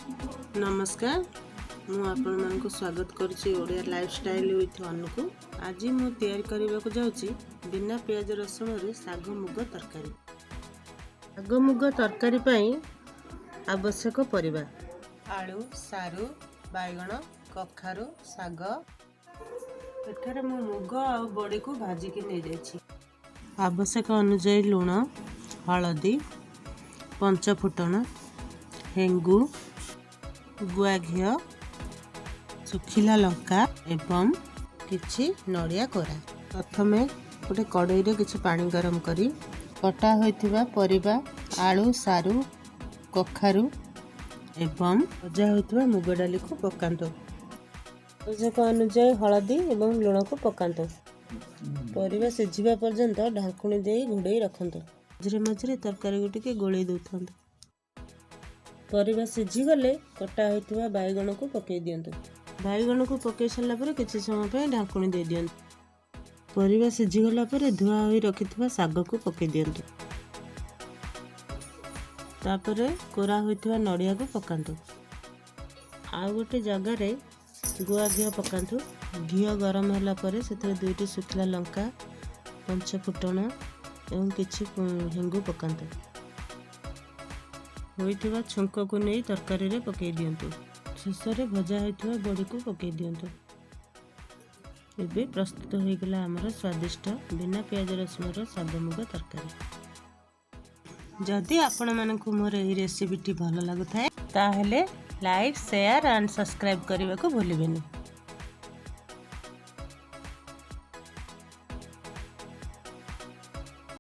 ନମସ୍କାର, ମୁଁ ଆପଣମାନଙ୍କୁ ସ୍ୱାଗତ କରୁଛି ଓଡ଼ିଆ ଲାଇଫଷ୍ଟାଇଲ୍ ୱିଥ୍ ଅନୁକୁ। ଆଜି ମୁଁ ତିଆରି କରିବାକୁ ଯାଉଛି ବିନା ପିଆଜ ରସୁଣରେ ଶାଗ ମୁଗ ତରକାରୀ। ଶାଗ ମୁଗ ତରକାରୀ ପାଇଁ ଆବଶ୍ୟକ ପରିବା: ଆଳୁ, ସାରୁ, ବାଇଗଣ, କଖାରୁ, ଶାଗ। ଏଠାରେ ମୁଁ ମୁଗ ଆଉ ବଡ଼ିକୁ ଭାଜିକି ନେଇଯାଇଛି। ଆବଶ୍ୟକ ଅନୁଯାୟୀ ଲୁଣ, ହଳଦୀ, ପଞ୍ଚଫୁଟଣ, ହେଙ୍ଗୁ, ଗୁଆ ଘିଅ, ଶୁଖିଲା ଲଙ୍କା ଏବଂ କିଛି ନଡ଼ିଆ କୋରା। ପ୍ରଥମେ ଗୋଟେ କଡ଼େଇରେ କିଛି ପାଣି ଗରମ କରି କଟା ହୋଇଥିବା ପରିବା, ଆଳୁ, ସାରୁ, କଖାରୁ ଏବଂ ଭଜା ହୋଇଥିବା ମୁଗ ଡାଲିକୁ ପକାନ୍ତୁ। ଆବଶ୍ୟକ ଅନୁଯାୟୀ ହଳଦୀ ଏବଂ ଲୁଣକୁ ପକାନ୍ତୁ। ପରିବା ସିଝିବା ପର୍ଯ୍ୟନ୍ତ ଢାଙ୍କୁଣୀ ଦେଇ ଘୋଡ଼େଇ ରଖନ୍ତୁ। ମଝିରେ ମଝିରେ ତରକାରୀକୁ ଟିକେ ଗୋଳେଇ ଦେଉଥାନ୍ତୁ। ପରିବା ସିଝିଗଲେ କଟା ହୋଇଥିବା ବାଇଗଣକୁ ପକାଇ ଦିଅନ୍ତୁ। ବାଇଗଣକୁ ପକାଇ ସାରିଲା ପରେ କିଛି ସମୟ ପାଇଁ ଢାଙ୍କୁଣୀ ଦେଇ ଦିଅନ୍ତୁ। ପରିବା ସିଝିଗଲା ପରେ ଧୁଆ ହୋଇ ରଖିଥିବା ଶାଗକୁ ପକାଇ ଦିଅନ୍ତୁ। ତାପରେ କୋରା ହୋଇଥିବା ନଡ଼ିଆକୁ ପକାନ୍ତୁ। ଆଉ ଗୋଟେ ଜାଗାରେ ଗୁଆ ଘିଅ ପକାନ୍ତୁ। ଘିଅ ଗରମ ହେଲା ପରେ ସେଥିରେ ଦୁଇଟି ଶୁଖିଲା ଲଙ୍କା, ପଞ୍ଚ ଫୁଟଣ ଏବଂ କିଛି ହେଙ୍ଗୁ ପକାନ୍ତୁ। ହୋଇଥିବା ଛୁଙ୍କକୁ ନେଇ ତରକାରୀରେ ପକାଇ ଦିଅନ୍ତୁ। ଶେଷରେ ଭଜା ହୋଇଥିବା ବଡ଼ିକୁ ପକାଇ ଦିଅନ୍ତୁ। ଏବେ ପ୍ରସ୍ତୁତ ହୋଇଗଲା ଆମର ସ୍ୱାଦିଷ୍ଟ ବିନା ପିଆଜ ରସୁଣର ଶାଗ ମୁଗ ତରକାରୀ। ଯଦି ଆପଣମାନଙ୍କୁ ମୋର ଏହି ରେସିପିଟି ଭଲ ଲାଗୁଥାଏ, ତାହେଲେ ଲାଇକ୍, ସେୟାର ଆଣ୍ଡ ସବସ୍କ୍ରାଇବ୍ କରିବାକୁ ଭୁଲିବେନି।